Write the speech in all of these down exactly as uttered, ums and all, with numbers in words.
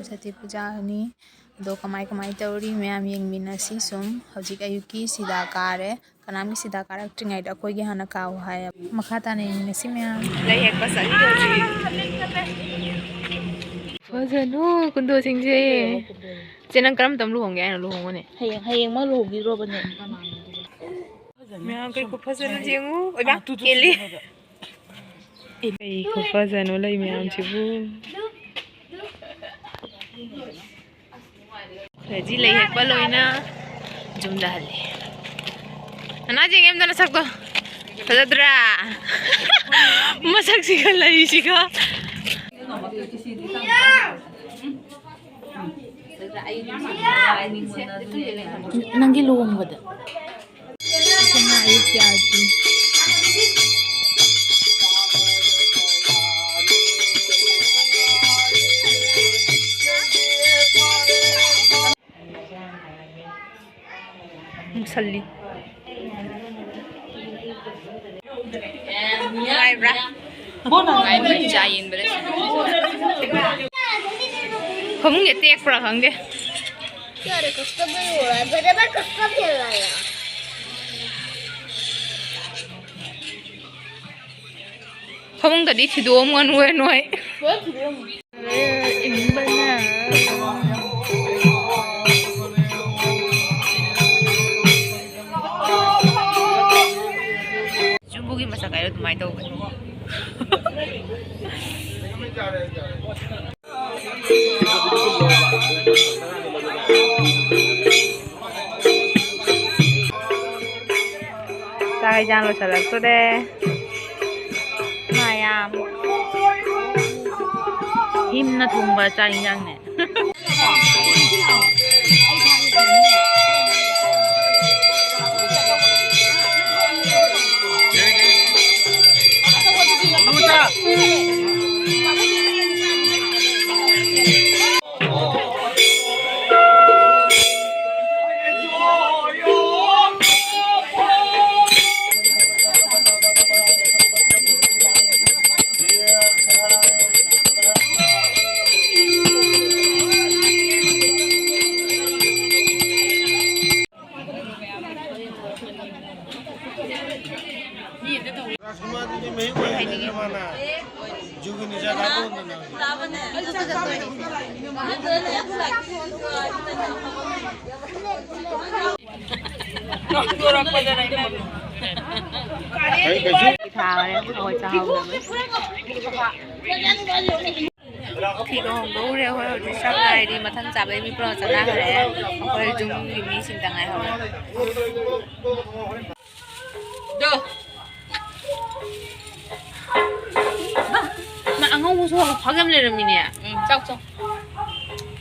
ꯁꯇꯤ ꯄꯨꯖꯥꯅꯤ꯫ ꯑꯗꯣ ꯀꯃꯥꯏ ꯀꯃꯥꯏ ꯇꯧꯔꯤ ꯃꯌꯥꯝ ꯌꯦꯡꯃꯤꯟꯅꯁꯤ꯫ ꯁꯨꯝ ꯍꯧꯖꯤꯛ ꯑꯌꯨꯛꯀꯤ ꯁꯤꯗꯥ ꯀꯥꯔꯦ꯫ ꯀꯅꯥꯝꯒꯤ ꯁꯤꯗꯥ ꯀꯥꯔꯛꯇ꯭ꯔꯤꯉꯩꯗ ꯑꯩꯈꯣꯏꯒꯤ ꯍꯥꯟꯅ ꯀꯥꯎ ꯍꯥꯏ꯫ ꯃꯈꯥ ꯇꯥꯅ ꯌꯦꯡꯃꯤꯟꯅꯁꯤ ꯃꯌꯥꯝ꯫ ꯂꯩ ꯍꯦꯛꯄ ꯆꯠꯂꯤ ꯍꯧꯖꯤꯛ꯫ ꯐꯖꯅꯨ ꯀꯨꯟꯗꯣꯁꯤꯡꯁꯦ꯫ ꯆꯦ, ꯅꯪ ꯀꯔꯝ ꯃꯇꯝ ꯂꯨꯍꯣꯡꯒꯦ ꯍꯥꯏꯅꯣ? ꯂꯨꯍꯣꯡꯉꯨꯅꯦ꯫ ꯍꯌꯦꯡ, ꯍꯌꯦꯡꯃꯛ ꯂꯨꯍꯣꯡꯈꯤꯗ꯭ꯔꯣꯕꯅꯦ? ꯃꯌꯥꯝ ꯀꯩ ꯈꯨꯐꯖꯅꯣ ꯌꯦꯡꯉꯨ꯫ ꯑꯣꯏꯃꯥ, ꯑꯥ, ꯇꯨ, ꯇꯨ, ꯍꯦꯜꯂꯤ꯫ Two, two, two. ꯀꯩ ꯈꯨꯐꯖꯅꯣ ꯂꯩ ꯃꯌꯥꯝꯁꯤꯕꯨ꯫ ꯈꯔꯗꯤ ꯂꯩ ꯍꯦꯛꯄ ꯂꯣꯏꯅ ꯌꯨꯝꯗ ꯍꯜꯂꯦ꯫ ꯅꯅꯥ ꯌꯦꯡꯒꯦ ꯑꯝꯇ ꯅꯁꯛꯇꯣ꯫ ꯐꯖꯗ꯭ꯔꯥ? ꯃꯁꯛꯁꯤꯒ ꯂꯩꯁꯤꯒ꯫ ꯅꯪꯒꯤ ꯂꯨꯍꯣꯡꯕꯗ꯫ ꯏꯁꯩꯅ ꯑꯌꯨꯛꯀꯤ ꯑꯥꯔꯇꯤ꯫ ꯃꯨꯁꯜꯂꯤ꯫ ꯅꯨꯡꯉꯥꯏꯕ꯭ꯔꯥ? ꯅꯨꯡꯉꯥꯏꯕ ꯏꯆꯥ ꯌꯦꯟꯕꯗ꯫ ꯐꯃꯨꯡꯁꯦ ꯇꯦꯛꯄ꯭ꯔꯥ ꯈꯪꯗꯦ꯫ ꯐꯃꯨꯡꯗꯗꯤ ꯊꯤꯗꯣꯛꯑꯝꯒꯅꯨ ꯅꯣꯏ꯫ ꯌꯨꯝꯕꯨꯒꯤ ꯃꯁꯛ ꯍꯥꯏꯔꯣ ꯑꯗꯨꯃꯥꯏꯅ ꯇꯧꯕꯅꯤ꯫ ꯆꯥꯛ ꯍꯩꯖꯥꯡ ꯂꯣꯏꯁꯤꯜꯂꯛꯇꯣꯔꯦ꯫ ꯃꯌꯥꯝ ꯍꯤꯝꯅ ꯊꯣꯡꯕ ꯆꯥꯛ ꯍꯤꯟꯖꯥꯡꯅꯦ꯫ ꯊꯥꯈꯔꯦ, ꯍꯋꯥꯏ ꯆꯥꯍꯧꯗꯕꯩ꯫ ꯐꯤꯒ ꯍꯣꯡꯗꯣꯛꯎꯔꯦ ꯑꯩꯈꯣꯏ ꯍꯧꯖꯤꯛ ꯆꯥꯛ ꯉꯥꯏꯔꯤ꯫ ꯃꯊꯪ ꯆꯥꯕꯩ ꯃꯤ ꯄꯨꯝꯅꯃꯛ ꯆꯥꯅꯈ꯭ꯔꯦ꯫ ꯑꯩꯈꯣꯏ ꯌꯨꯝꯒꯤ ꯃꯤꯁꯤꯡꯗ ꯉꯥꯏꯍꯧꯔꯦ꯫ ꯗꯣ꯫ ꯃꯥ ꯑꯉꯧꯕꯁꯨ ꯍꯧꯖꯤꯛ ꯐꯥꯎ ꯌꯥꯝ ꯂꯩꯔꯝꯃꯤꯅꯦ꯫ ꯎꯝ, ꯆꯥꯎ, ꯆꯥꯎ꯫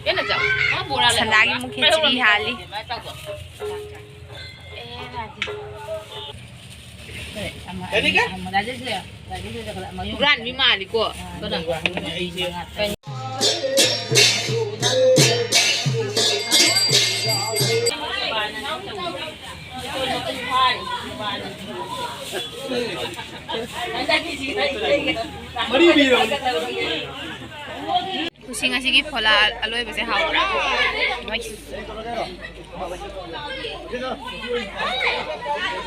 ꯄꯦꯟꯅ ꯆꯥꯎ꯫ ꯃꯥ ꯕꯣꯔꯥ ꯁꯟꯗꯥꯒꯤ ꯂꯩꯍꯧꯕ꯭ꯔꯥ? ꯃꯨꯛ ꯈꯦꯆ꯭ꯔꯤ ꯍꯥꯜꯂꯤ꯫ ꯃꯥ ꯆꯥꯎ, ꯆꯥꯎ꯫ ꯍꯨꯔꯥꯟꯕꯤ ꯃꯥꯜꯂꯤꯀꯣ꯫ ꯀꯨꯁꯤ ꯉꯁꯤꯒꯤ ꯐꯣꯂꯥ ꯑꯂꯣꯏꯕꯁꯦ ꯍꯥꯎꯕ꯭ꯔꯥ?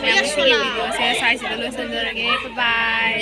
ꯃꯌꯥꯝ, ꯉꯁꯤꯒꯤ ꯚꯤꯗꯤꯑꯣꯁꯦ ꯁ꯭ꯋꯥꯏꯁꯤꯗ ꯂꯣꯏꯁꯤꯟꯖꯔꯒꯦ꯫ Goodbye꯫